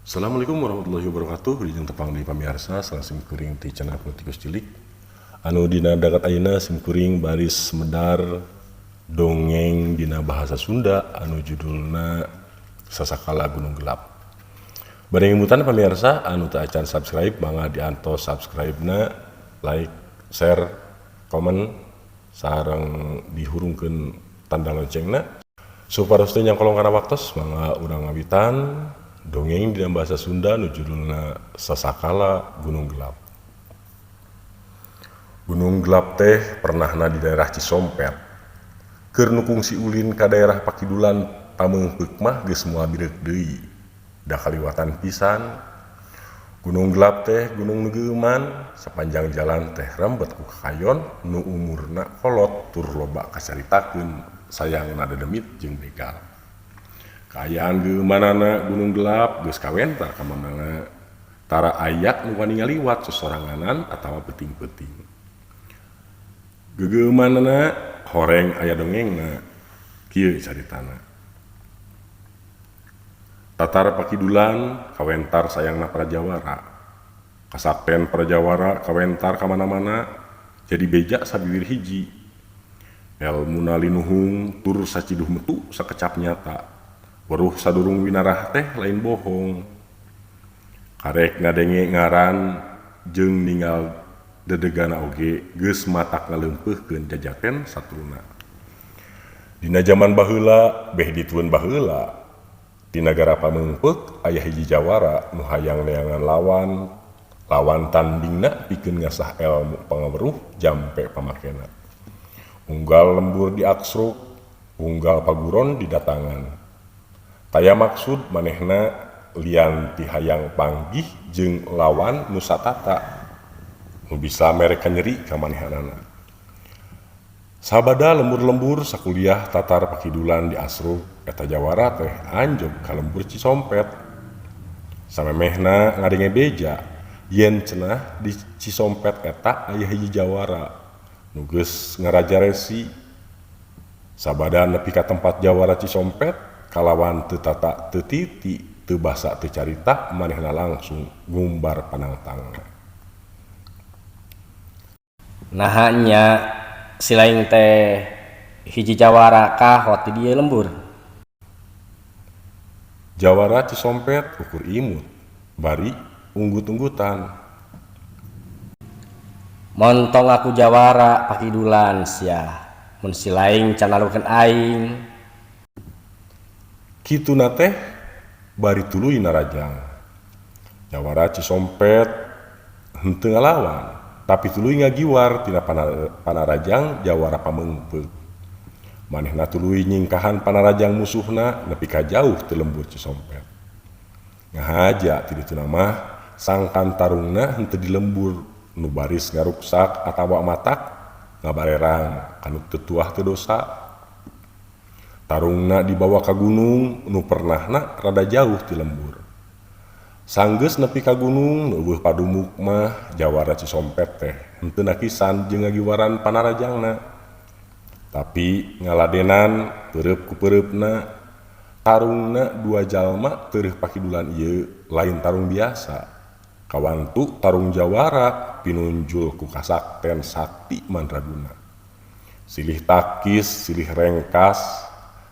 Assalamualaikum warahmatullahi wabarakatuh. Wilujeng tepang di pamirsa sareng sim kuring ti channel Politikus Cilik. Anu dina danget ayeuna sim kuring baris medar dongeng dina bahasa Sunda anu judulna Sasakala Gunung Gelap. Bade ngemutan pamirsa anu teu acan subscribe, mangga diantos subscribe-na, like, share, komen, sareng dihurungkeun tanda loncengna supados teu nyangkolong kana waktos. Mangga urang ngawitan dongeng dina bahasa Sunda nu judulna Sasakala Gunung Gelap. Gunung Gelap teh pernahna di daerah Cisompet. Keur nu kungsi ulin ka daerah Pakidulan Pameungpeuk mah geus moal bireuk deui. Da kaliwatan pisan. Gunung Gelap teh gunung nu geueuman, sapanjang jalan teh rembet ku kakayon nu umurna kolot tur loba kacaritakeun sayangna dedemit jeung begal. Kaayaan geueumanana Gunung Gelap geus kawentar ka mana. Tara aya nu wani ngaliwat sosoranganan atawa peuting-peuting. Geugeumanana horeng aya dongengna. Kieu caritana. Tatar Pakidulan kawentar sayangna para jawara. Kasakten para jawara kawentar ka mana-mana, jadi beja sabiwir hiji. Elmuna linuhung tur saciduh metu sakecap nyata. Weruh sadurung winarah teh lain bohong. Karek ngadenge ngaran jeung ningal dedegana oge geus matak ngaleungpeuhkeun jajaten satruna. Dina jaman baheula beh ditueun baheula, di nagara Pameungpeuk aya hiji jawara nu hayang neangan lawan lawan tandingna pikeun ngasah elmu pangaweruh jampe pamakena. Unggal lembur diaksruk, unggal paguron didatangan. Taya maksud manehna lian ti hayang panggih jeung lawan nu satata nu bisa mere kanyeri ka manehanana. Sabada lembur-lembur sakuliah Tatar Pakidulan diasruk, eta jawara teh anjog ka lembur Cisompet. Samemehna ngadenge beja yen cenah di Cisompet eta aya hiji jawara nu geus ngarajaresi. Sabada nepi ka tempat jawara Cisompet, kalawan teu tata teu titi, teu basa teu carita, manehna langsung ngumbar panangtangna. Naha nya silaing teh hiji jawara kahot di dieu lembur? Jawara Cisompet ukur imut bari unggut-unggutan. Montong aku jawara Pakidulan sia mun silaing can nalukeun aing. Kituna teh bari tuluy narajang. Jawara Cisompet henteu ngalawan, tapi tuluy ngagiwar tina panarajang jawara Pameungpeuk. Manehna tuluy nyingkahan panarajang musuhna nepi ka jauh ti lembur Cisompet. Ngahaja ti dituna mah sangkan tarungna henteu di lembur nu baris ngaruksak atawa matak ngabarerang kanu teu tuah teu dosa. Tarungna dibawa ka gunung nu pernahna rada jauh ti lembur. Sanggeus nepi ka gunung nu euweuh padumuk mah, jawara Cisompet teh henteu nakisan jeung ngagiwaran panarajangna. Tapi ngaladenan peureub ku peureubna. Tarungna dua jalma teureuh Pakidulan ieu lain tarung biasa. Kawantu tarung jawara pinunjul ku kasakten sakti mandraguna. Silih takis, silih rengkas,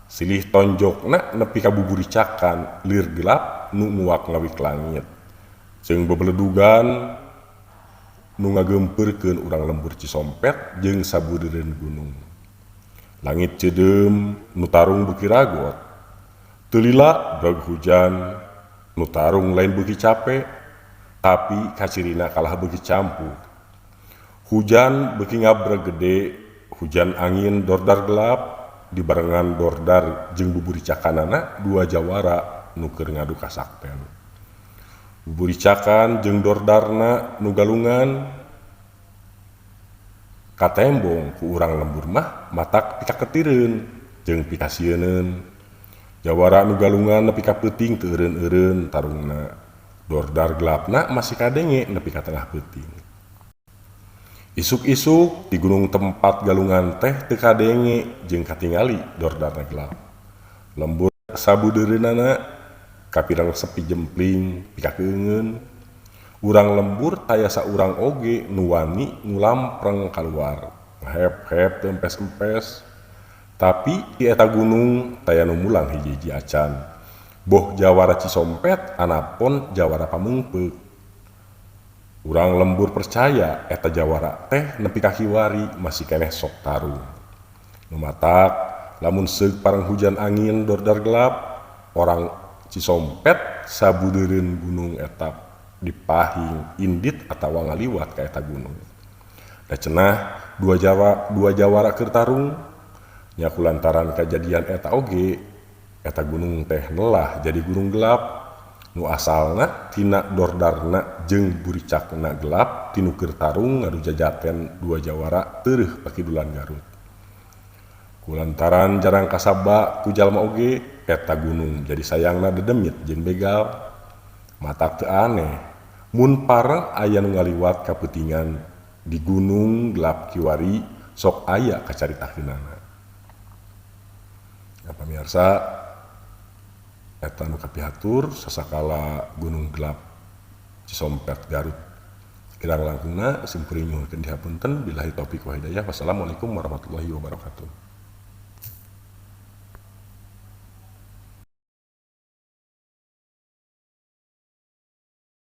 silih tonjokna nepi ka buburicakan lir gelap nu nguak ngawik langit jeung bebeledugan nu ngagempeurkeun urang lembur Cisompet jeung sabudeureun gunung. Langit ceudeum, nu tarung beuki ragot. Teu lila breg hujan. Nu tarung lain beuki cape, tapi kacirina kalah beuki campuh. Hujan beuki ngabreg gede, hujan angin dordar gelap dibarengan dordar jeung buburicakanana dua jawara nu keur ngadu kasakten. Buburicakan jeung dordarna nu galungan katembong ku urang lembur mah matak pikaketireun jeung pikasieuneun. Jawara nu galungan nepi ka peuting teu eureun-eureun tarungna. Dordar gelapna masih kadenge nepi ka tengah peuting. Isuk-isuk di gunung tempat galungan teh teu kadenge jeung katingali dordarna gelap. Lembur sabudeureunana. Kapireng sepi jempling pikakeungeun. Urang lembur taya saurang oge nu wani ngulampreng kaluar. Ngahep-hep teu empes-empes. Tapi di eta gunung taya nu mulang hiji-hiji acan. Boh jawara Cisompet anapon jawara Pameungpeuk. Urang lembur percaya eta jawara teh nepi ka kiwari masih keneh sok tarung. Nu matak lamun seug pareng hujan angin dordar gelap, orang Cisompet sabudeureun gunung eta dipahing indit atawa ngaliwat ka eta gunung. Da cenah dua jawara keur tarung nya kulantaran kajadian eta oge eta gunung teh nelah jadi gunung gelap nu asalna tina dordarna jeung buricakna gelap tinu keur tarung ngadu jajaten dua jawara teureuh pakidulan Garut. Kulantaran jarang kasaba ku jalma oge eta gunung jadi sayangna dedemit jeung begal. Matak teu aneh mun pareng aya nu ngaliwat kapeutingan di gunung gelap kiwari sok aya kacaritakeunana. Nah, pamirsa, eta nu kapihatur sasakala Gunung Gelap Cisompet Garut. Kirang langkungna simkuring nyuhunkeun dihapunten, billahi taufik wa hidayah. Wassalamualaikum warahmatullahi wabarakatuh.